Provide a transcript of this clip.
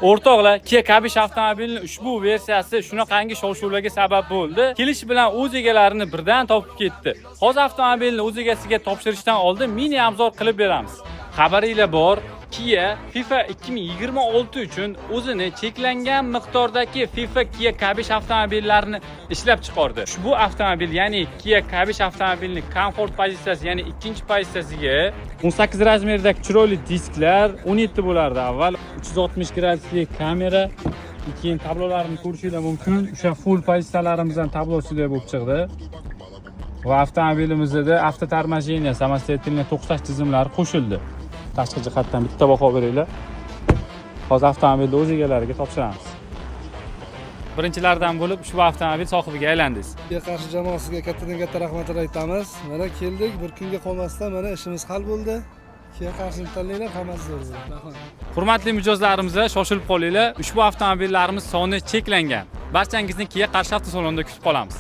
O'rtoqlar, Kia K5 avtomobilining ushbu versiyasi shunaqangi shov-shuvlarga sabab bo'ldi. Kelish bilan o'z egalarini birdan topib ketdi. Hozir avtomobilni o'z egasiga topshirishdan oldin mini обзор qilib beramiz. Xabaringlar bor, Kia FIFA 2026 uchun o'zini cheklangan miqdordagi FIFA Kia K5 avtomobillarini ishlab chiqardi. Ushbu avtomobil, ya'ni Kia K5 avtomobilining komfort pozitsiyasi, ya'ni ikkinchi pozitsiyasiga 18 razmerdagi chiroyli disklar, 17 bo'lardi avval, 360 gradusli kamera, keyin tablolarini ko'rishinglar mumkin. O'sha full pozitsiyalarimizdan tablosida bo'lib chiqdi. Va avtomobilimizda автоторможение, самостоятельный to'xtash tizimlari qo'shildi. Tashqi jihatdan bitta baho beringlar. Hozir avtomobilni o'z egalariga topshiramiz. Birinchilardan bo'lib ushbu avtomobil sohibiga aylandingiz. Kia Qarshi jamoasiga kattadan katta rahmatlar aytamiz. Mana keldik, bir kunga qolmasdan mana ishimiz hal bo'ldi. Kia Qarshini tanlanglar, hammasi zo'r bo'ladi. Rahmat. Hurmatli mijozlarimiz, shoshilib qolinglar. Ushbu avtomobillarimiz soni cheklangan. Barchangizni Kia Qarshi avtosalonida kutib qolamiz.